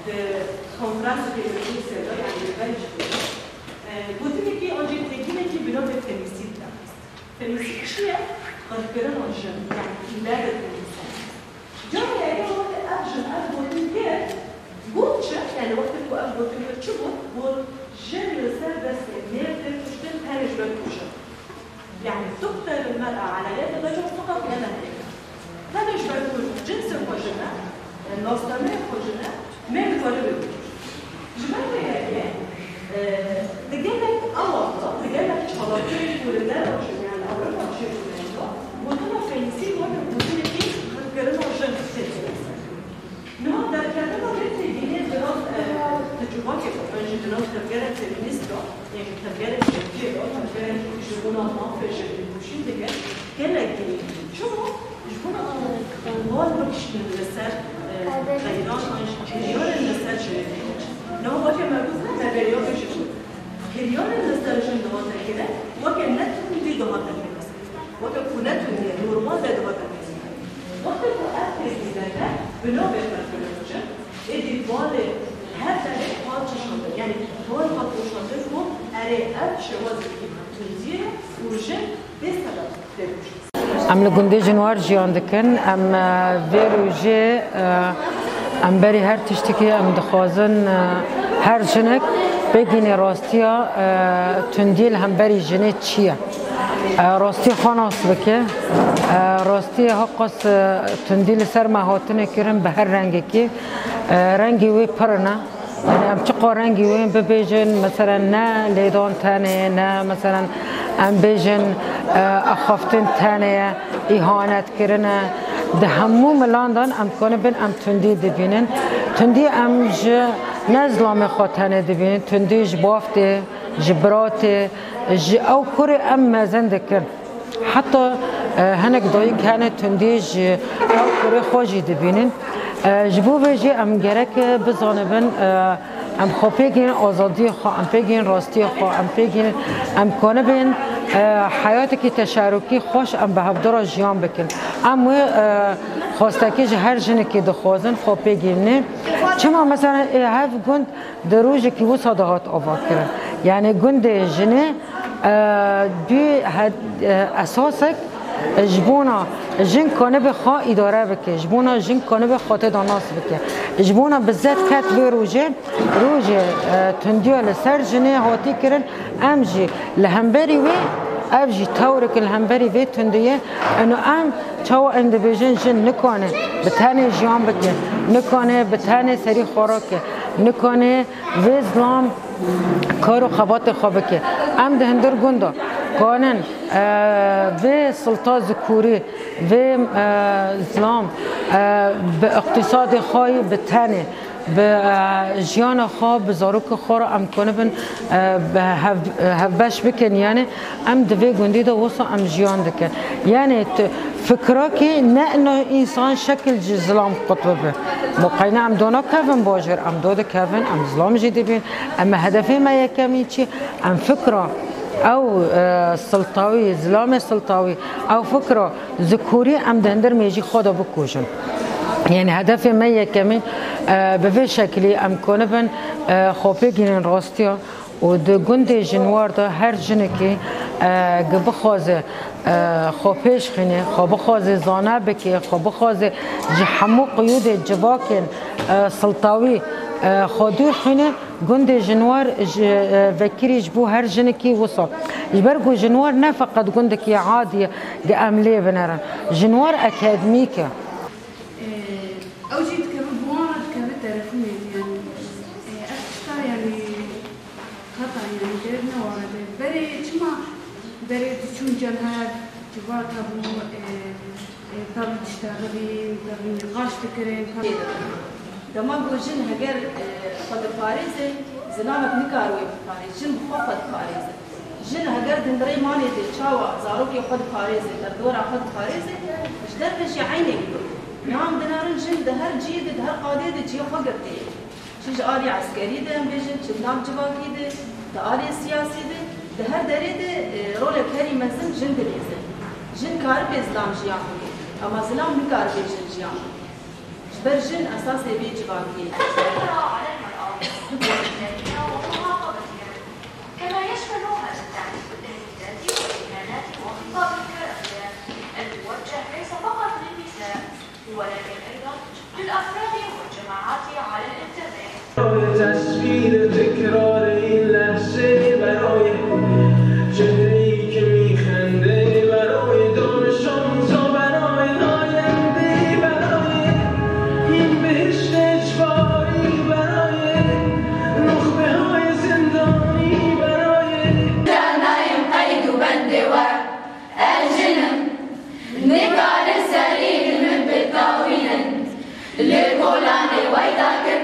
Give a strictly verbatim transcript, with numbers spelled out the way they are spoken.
Di konferansê li Brukselê, yanî li Belçîkê, e, gotinekî an jî têkînekî bi navê femîsîd derxist. Femîsîd çi ye? Qirkirina jin, yanî îlede femîsîd. Careke wextê ev jin ev gotin kir, got çi? Yanî wextê ku ev gotin kir çi got? Got, jin li ser destê mêr tê kuştin tenê ji ber ku jin. Yani تقتل المرأة على يد الرجل فقط لأنها امرأة. Tenê ji ber ku cinsê xwe jin e, e, nasnameyê xwe jin e, mêr dikare bê kuşt. Ji ber vê yekê, e, di gelek ewa de, di gelek çalakiyên ku li derve jî, yani Ewropa jî bûne de, gotina femîsîd weke gotinekî qirkirina jin tê dîtin. Niha derketina vê têgînê di nav, e, di civakê xwe, ji di nav tevgera feminîst de, yek tevgerê Tirkiyê de, tevgerê ji bona mafê jin nûşîn dike, gelek girîng e. Çima? Ji bona ku bal bikişînin li ser, e, qeyran an jî kiryanên li ser jinê têkişîn. Niha weke me got, me beriya vê jî got. Kiryanên li ser jin dihate kirin, weke ne tundî dihate kirin. Weke ku ne tundî ye, normal de dihate kirin. Wextê ku ev têkî deke, bi navê qirkirina jin, êdî balê her derê hat kişandin. Yanî bal hat kişandin ku erê ev şêwazekî tundiyê ye û jin bê sebeb tê kuştin. Em li gundê Jinwar jiyan dikin. Em, e, vê rojê, e, em berî her tiştekî em dixwazin, e, her jinek bêgînê rastiya, e, tundî li hemberî jinê çi ye. E, rastiyê xwe nas bike. E, rastiyê hiqas, e, tundî li ser me hatine kirin bi her rengekî. E, rengê wê pir in e. Yani em çiqa rengî wê bibêjin, meselen ne lêdan tenê, ne meselen em bêjin, e, axaftin tenê ye, îhanet kirine. Di hemû milandan em konibin em tundî dibînin. Tundî em ji ne zilamê xwe tenê dibînin, tundî ji bav tê, ji bira tê, ji ew kurê em mezin dikin. Heta, e, hinek dayik hene tundî ji ew kurê xwe jî dibînin. E, ji bo vê jî em gerek bizanibin, e, em xwe pêgînin azadiyê xwe, em pêgînin rastiyê xwe, em pêgînin, em konibin, e, heyatekî teşarokî xweş em bi hevdira jiyan bikin. Em wê, e, xwestekî ji her jinekî dixwazin xwe pêgînê. Çima mesela, e, hev gund di rojekî wisa de hat avakirin. Yani gundê jinê, e, bî he-, e, esasek ji bona jin kanibe xwe îdare bike, ji bona jin kanibe xwe tê de nas bike. Ji bona bi zed ket vê rojê, rojê, e, tundiya li ser jinê hatî kirin, em jî li hemberî wê, ev jî tewrek li hemberî vê tundiyê, eno em çawa em dibêjin jin nikane bi tenê jiyan bike, nikane bi tenê serî xwe rake, nikane vê zilam kar û xebatê xwe bike. Em di hindir gunda kanin, e, vê silta zikûrî, vê, e, zilam, e, bi iqtîsadê xwe yî bi tenê, bi, e, jiyana xwe, bi zarokê xwe re em konibin, e, bi hev-, hevbeş bikin. Yani em di vê gundî de wisa em jiyan dikin. Yani tu fikra kî ne ino însan şekil ji zilam qut bibe. Muqayne em dona kevin bajêr, em do dikevin, em zilam jî dibîn. Em hedefê me yekemîn çi? Em fikra ew, e, siltawî, zilamê siltawî, ew fikra zikûrî em di hindir mêjî xwe de bikujin. Yani hedefê me yekemîn, e, bi vê şekilî em konibin, e, xwe pêgînin rastiya. Û di gundê Jinwar de her jinekî, e, gi bixwaze, e, xwe pêş xîne, xwe bixwaze zana bike, xwe bixwaze ji hemû qiyûdê civakên, e, siltawî, e, xwe dûr xîne, gundê Jinwar ji, e, vekirî ji bo her jinekî wisa. Ji ber ku Jinwar ne feqet gundekî adî ye, gi em lê binerin. Jinwar akademîk e. Ew jî dikeve bi wan re dikeve telefonê, yanî, e, ev tişta, yanî, xeta, yanî, dev ne wan re be. Berê çima berê diçûn cem hev, civak hebû, e, e, pevî diştexilîn, pevî nîqaş dikirin, pevî Dema ku jin heger, e, xwe diparêze, zilamek nikare wê biparêze. Jin bi xwe xwe diparêze. Jin heger di hundirê malê de çawa zarokê xwe diparêze, derdora xwe diparêze, ji derve jî eynekî wê. Niha em dinarin jin di her cihê de, di her qadê de cihê xwe girtiye. Çi ji alî eskerî de em bêjin, çi di nav civakî de, di alî siyasî de, di her derê de, e, rolek herî mezin jin dilîze. Jin karibe zilam jiyan bike, ema zilam nikaribe jin jiyan bike. Ber jin esasê vê civakê. المرأة على المرأة والمسلمين ومحافظتهم، كما يشمل هذا التعذيب الدهري الذي والإهانات وخطاب الكراهية الموجه ليس فقط للنساء ولكن أيضا للأفراد والجماعات على الإنترنت. تسبیل تکرار این لحظه برای چهره‌ای که میخنده، برای دانش آموزا، برای آینده، برای این بهشت اجباری، برای نخبه های زندانی، برای Nayên qeyd û bendê we, ez jin im. Nikarin serî li min bitawînin. Li kolanê weyda kir